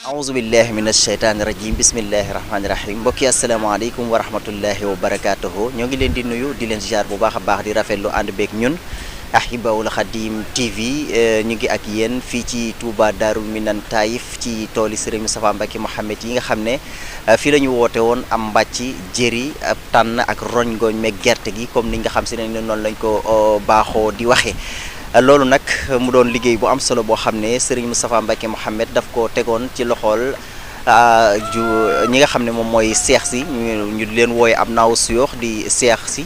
auzu billahi min asheytaani rajim bismillahi rahmaani rahim mbokki asalaamaaleykum wa rahmatullahi wa barakaatuhu ñoo ngi leen di nuyu di leen ziar bu baax a baax di rafetlu ànd beeg ñun Ahibahil Khadim TV ñu ngi ak yéen fii ci Touba Darou Minane Taïf ci tooli Serigne Moustapha Mbacké Mohamed yi nga xam ne fii la ñu woote woon am mbàcc jëri ab tànn ak roñ ngooñ meeg gerte gi comme ni nga xam si ne noonu lañ ko baaxoo di waxee loolu nag mu doon liggéey bu am solo boo xam ne Serigne Moustapha Mbacké Mohamed daf ko tegoon ci loxool ñi nga xam ne moom mooy seex si ñu leen wooye am naaw suyoox di seex si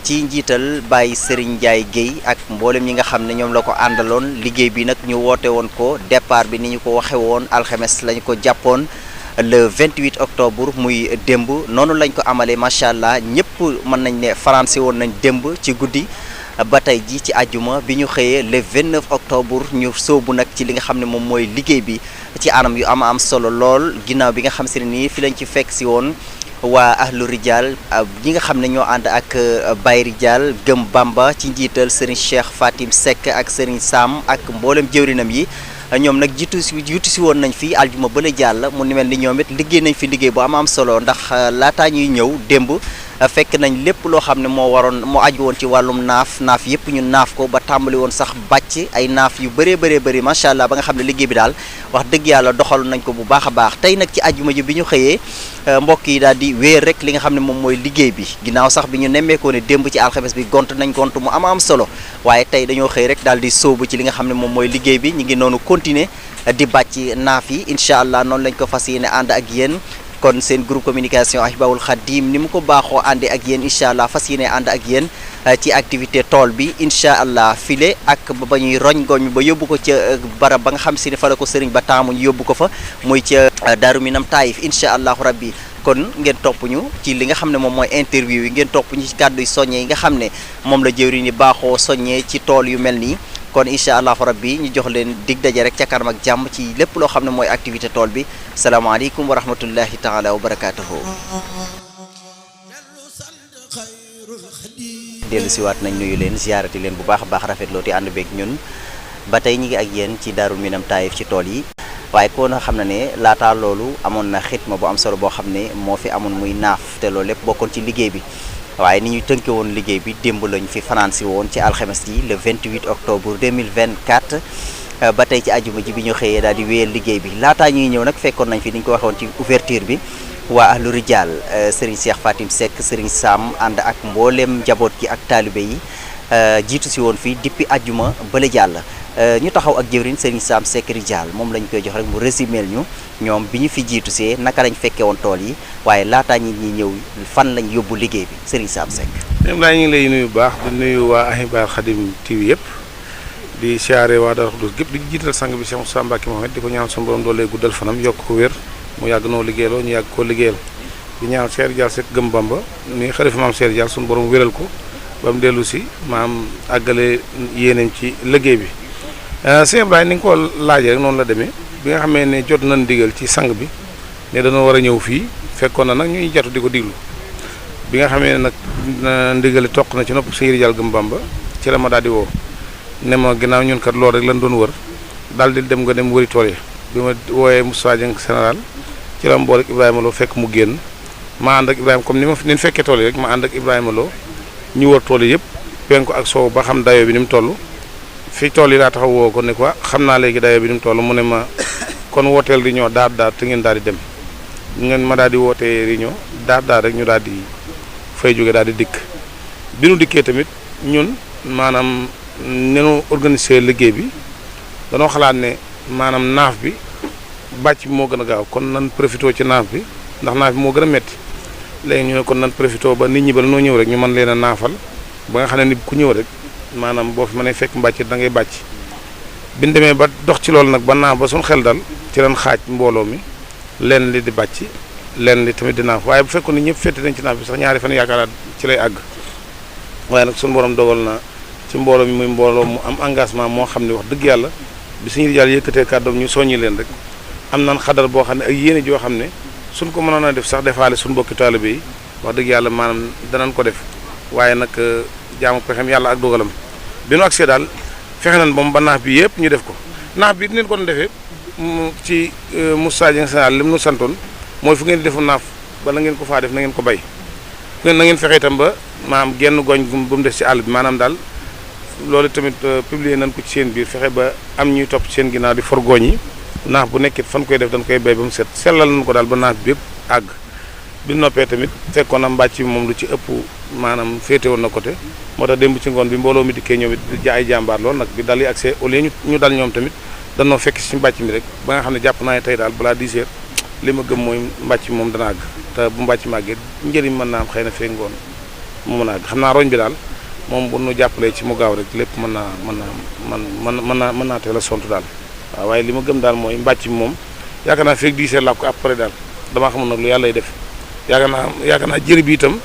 ci njiital Baye Serigne Ndiaye Guèye ak mboolem ñi nga xam ne ñoom la ko àndaloon liggéey bi nag ñu woote woon ko départ bi ni ñu ko waxe woon alxames lañ ko jàppoon le 28 octobre muy démb noonu lañ ko amalee macha allah ñëpp mën nañ ne français woon nañ démb ci guddi ba tey ji ci àjjuma bi ñu xëyee le 29 octobre ñu sóobu nag ci li nga xam ne moom mooy liggéey bi ci anam yu am solo lool ginnaaw bi nga xam si ne nii fi lañ ci fekk si woon waa ahlu rijal ñi nga xam ne ñoo ànd ak Baye Rijal gëm Bamba ci njiital Serigne Cheikh Fatim Seck ak Serigne Sam ak mboolem jëwrinam yi ñoom nag jiitu si woon nañ fi aljuma bële jàll mu ni mel ni ñoom it liggéey nañ fi liggéey bu am solo ndax laataa ñuy ñëw démb fekk nañ lépp loo xam ne moo aju woon ci wàllum naaf yëpp ñu naaf ko ba tàmbali woon sax bàcc ay naaf yu bëree macha allah ba nga xam ne liggéey bi daal wax dëgg yàlla doxal nañ ko bu baax a baax tey nag ci àjjuma ji bi ñu xëyee mbokk yi daal di wéer rek li nga xam ne moom mooy liggéey bi ginnaaw sax bi ñu nemmeekoo ne démb ci alxames bi gont mu am solo waaye tey dañoo xëy rek daal di sóobu ci li nga xam ne moom mooy liggéey bi ñu ngi noonu continuer di bàcc naaf yi incha allah noonu lañ ko fas yéene ànd ak yéen kon seen groupe communication Ahibahil Khadim ni mu ko baaxoo àndee ak yéen incha allah fas yéene ànd ak yéen ci activité tool bi incha allah file ak ba ñuy roñ gooñ ba yóbbu ko ca barab ba nga xam si ne fa la ko sëriñ ba taamu ñu yóbbu ko fa muy ca Darou Minane Taïf incha allahu rabbi kon ngeen topp ñu ci li nga xam ne moom mooy interview yi ngeen topp ñu ci kàddu yu soññee yi nga xam ne moom la jëwriñ ni baaxoo soññee ci tool yu mel nii kon incha allahu rabbi ñu jox leen dig daje rek ca kanam ak jàmm ci lépp loo xam ne mooy activité tool bi salaamaaleykum wa rahmatullahi taala wa barakaatuhu. dellu siwaat nañ nuyu leen ziyaarati leen bu baax a baax rafetloo te ànd beeg ñun ba tey ñi ngi ak yéen ci Darou Minane Taïf ci tool yi waaye koo na xam na ne laataa loolu amoon na xitma bu am solo boo xam ne moo fi amoon muy naaf te loolu lépp bokkoon ci liggéey bi waaye ni ñu tënke woon liggéey bi démb lañ fi fanaan si woon ci alxames ji le 28 octobre 2024 ba tey ci àjjuma ji bi ñu xëyee daal di wéyal liggéey bi laataa ñuy ñëw nag fekkoon nañ fi ni ñu ko waxoon ci ouverture bi waa ahlu rijal Serigne Cheikh Fatim Seck Serigne Sam ànd ak mbooleem njaboot gi ak taalibe yi jiitu si woon fii depuis àjjuma bële jàll ñu taxaw ak jëwriñ Serigne Sam Seck Rijal moom lañ koy jox rek mu résumé ñu ñoom bi ñu fi jiitu see naka lañ fekkee woon tool yi waaye laataa ñi ñëw fan lañ yóbbu liggéey bi Serigne Sam Seck. même laa ñu ngi lay nuyu bu baax di nuyu waa Ahibahil Khadim TV yëpp di siyaare waa Darou Khoudoss gépp di jiital sang bi Cheikh Moustapha Mbacké Mohamed di ko ñaan suñu borom doolee guddal fanam yokk ko wér mu yàgg noo liggéeyloo ñu yàgg koo liggéeyal di ñaan Cheikh Rijal Seck gëm Bamba ni xalifa maam Cheikh Rijal suñu borom wéral ko ba mu dellu si maam àggale yéeneem ci liggéey bi sëñ Ablaye ni nga ko laajee rek noonu la demee bi nga xamee ne jot nañ digal ci sang bi ne dañoo war a ñëw fii fekkoon na nag ñuy jatu di ko diglu bi nga xamee ne nag ndigali toq na ci nopp sëñ Rijal gëm Bamba ci la ma daal di woo ne ma ginnaaw ñun kat loolu rek lañ doon wër daal di dem nga dem wëri tool yi bi ma wooyee Moussa Dieng général ci la ma boole ak Ibrahima Lo fekk mu génn ma ànd ak Ibrahima comme ni fekkee tool yi rek ma ànd ak Ibrahima Lo ñu wër tool yi yëpp penku ak soow ba xam dayoo bi ni mu toll fii tool yi laa taxaw woo ko ne quoi xam naa léegi dayoo bi ni mu toll mu ne ma kon wooteel réunion daar te ngeen daal di dem ngeen ma daal di wootee réunion daar rek ñu daal di fay jóge daal di dikk bi nu dikkee tamit ñun maanaam nenu organiser liggéey bi danoo xalaat ne maanaam naaf bi bàcc bi moo gën a gaaw kon nan profité ci naaf bi ndax naaf bi moo gën a metti léegi ñu ne kon nan profité ba nit ñi ba noo ñëw rek ñu mën leen a naafal ba nga xam ne ni ku ñëw rek maanaam boo fi mënee fekk mbàcc da ngay bàcc bi ñu demee ba dox ci loolu nag ba naaf ba suñu xel dal ci leen xaaj mbooloo mi lenn li di bàcc lenn li tamit di naaf waaye bu fekkoon ni ñëpp féete nañ ci naaf bi sax ñaari fan yaakaar ci lay àgg waaye nag suñu borom dogal na ci mbooloo mi muy mbooloo mu am engagement moo xam ne wax dëgg yàlla bi suñu Rijal yëkkatee kàddoom ñu soññi leen rek am nan xadar boo xam ne ak yéene joo xam ne suñ ko mënoon a def sax defaale suñu mbokki taalibe yi wax dëgg yàlla maanaam danañ ko def waaye nag jaamu pexem yàlla ak dogalam bi nu agsee daal fexe nañ ba naaf bi yëpp ñu def ko naaf bi neen ko doon defee ci Moussa Dieng Sénégal li mu nu santoon mooy fu ngeen di defu naaf bala ngeen ko faa def na ngeen ko bay na ngeen fexe itam ba maanaam genn gooñ ba mu def ci àll bi maanaam daal loolu tamit publier nañ ko ci seen biir fexe ba am ñuy topp ci seen ginnaaw di for gooñ yi naaf bu nekkit fan koy def dañ koy bay ba mu set sellal nañ ko daal ba naaf bi yëpp àgg bi noppee tamit fekkoon na mbàcc bi moom lu ci ëpp maanaam féete woon na côté moo tax démb ci ngoon bi mbooloo mi dikkee ñoom it ay jàmbaar lool nag bi dal yi accès au lieu ñu dal ñoom tamit danoo fekk ci mbàcc mi rek ba nga xam ne jàpp naa ne tey daal balaa 10 heures li ma gëm mooy mbàcc mi moom dana àgg te bu mbàcc màggee njëriñ mën naa am xëy na fee ngoon mu mën a àgg xam naa roñ bi daal moom bu nu jàppalee ci mu gaaw rek lépp mën naa teel a sontu daal waaw waaye li ma gëm daal mooy mbàcc mi moom yaakaar naa feeg 10 heures laa ko après daal damaa xamul nag lu yàlla lay def yaakaar naa jëri bi itam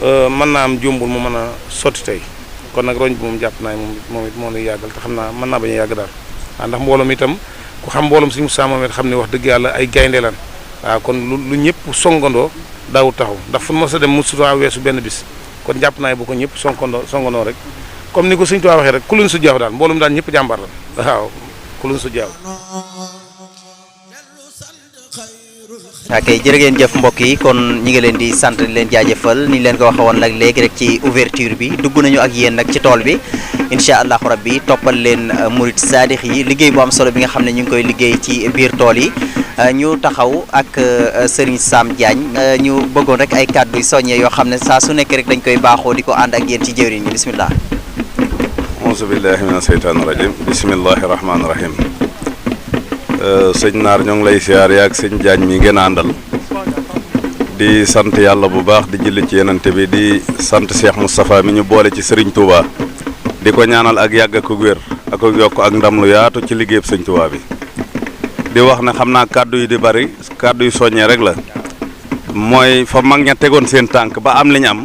mën naa am jumbul mu mën a sotti tey kon nag roñ bi moom jàpp naa moom it moo lay yàggal te xam naa mën naa bañ a yàgg daal waaw ndax mbooloom itam ku xam mbooloom suñu Moussa moom it xam ne wax dëgg yàlla ay gaynde lan waaw kon lu ñëpp songandoo daawul taxaw ndax fu mos a dem mu sutaa weesu benn bis kon jàpp naa bu ko ñëpp songandoo rek comme ni ko Sëñ Tuubaa waxee rek ku luñ su jaaw daal mbooloom daal ñëpp jàmbaar lan waaw ku luñ su jaaw ok jërë ngeen jëf mbokk yi kon ñi ngi leen di sant di leen jaajëfal ni leen ko waxe woon nag léegi rek ci ouverture bi dugg nañu ak yéen nag ci tool bi incha allahu rabbi toppal leen murit saadix yi liggéey bu am solo bi nga xam ne ñu ngi koy liggéey ci biir tool yi ñu taxaw ak Serigne Sam Diagne ñu bëggoon rek ay kàddu yu soññee yoo xam ne saa su nekk rek dañ koy baaxoo di ko ànd ak yéen ci jëwriñ ñi bismillah auzu billahi mina seytaani rajim bismillahi rahmaani rahim sëñ Naar ñoo ngi lay siyaare ak sëñ Diagne mi ngeen àndal di sant yàlla bu baax di julli ci yenante bi di sant Cheikh Moustapha mi ñu boole ci Serigne Touba di ko ñaanal ak yàgg ak wér ak yokk ak ndam lu yaatu ci liggéeyub sëñ Touba bi di wax ne xam naa kàddu yi di bari kàddu yu soññee rek la mooy fa mag ña tegoon seen tànk ba am li ñu am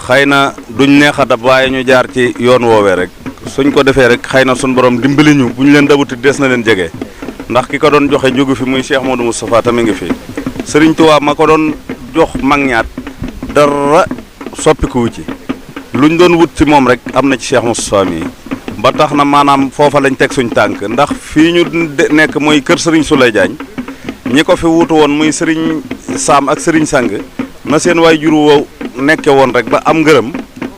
xëy na duñ neex a dab waaye ñu jaar ci yoon woowee rek suñ ko defee rek xëy na suñ borom dimbali ñu bu ñu leen dabuti des na leen jege ndax ki ko doon joxe jógu fi muy Cheikh Modou Moustapha tamit ngi fi Serigne Touba ma ko doon jox mag ñaat dara soppikuwu ci luñ doon wut ci moom rek am na ci Cheikh Moustapha mi ba tax na maanaam foofa lañ teg suñ tànk ndax fii ñu nekk mooy kër Serigne Souley Diagne ñi ko fi wutu woon muy Serigne Sam ak Serigne Sang na seen waay juru wow nekke woon rek ba am ngërëm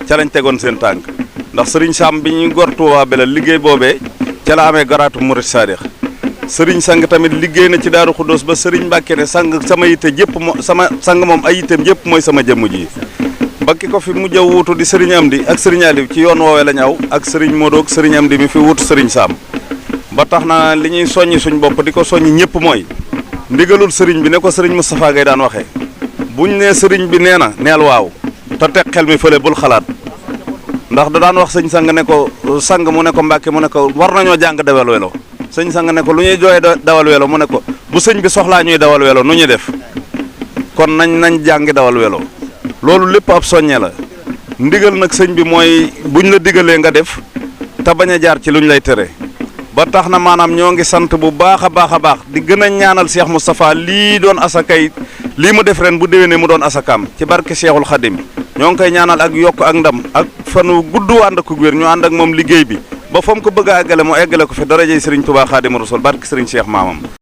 ca lañ tegoon seen tànk ndax Serigne Sam bi ñu gor Touba Belel liggéey boobee ca la amee garaatu murid saadix Serigne Sang tamit liggéey na ci Daaru Xuddoos ba Serigne Mbàkke ne sang sama yitte jëpp sama sang moom ay yitteem jëpp mooy sama jëmm ji ba ki ko fi mujj a wuutu di Serigne Amdi ak Serigne Aliou ci yoon woowee la ñaw ak Serigne Modou ak Serigne Amdi mi fi wuutu Serigne Sam ba tax na li ñuy soññi suñ bopp di ko soññi ñëpp mooy ndigalul Serigne bi ne ko Serigne Moustapha Gaye daan waxee buñ nee Serigne bi nee na neel waaw te teg xel mi fële bul xalaat ndax da daan wax sëñ Sang ne ko sang mu ne ko Mbàkke mu ne ko war nañoo jàng dawal welo sëñ Sang ne ko lu ñuy jooyee dawal welo mu ne ko bu sëñ bi soxlaa ñuy dawal welo nu ñuy def kon nañ jàngi dawal welo loolu lépp ab soññe la ndigal nag sëñ bi mooy buñ la digalee nga def te bañ a jaar ci luñ lay tere ba tax na maanaam ñoo ngi sant bu baax a baax di gën a ñaanal Cheikh Moustapha lii doon asakay lii mu def ren bu déwénee mu doon asakaam ci barke Cheikhul Khadim ñoo ngi koy ñaanal ak yokk ak ndam ak fanu gudd ànd ak wér ñu ànd ak moom liggéey bi ba fa mu ko bëgg a eggale mu eggale ko fi darajey Serigne Touba Khadimou Rassoul barke Serigne Cheikh maamam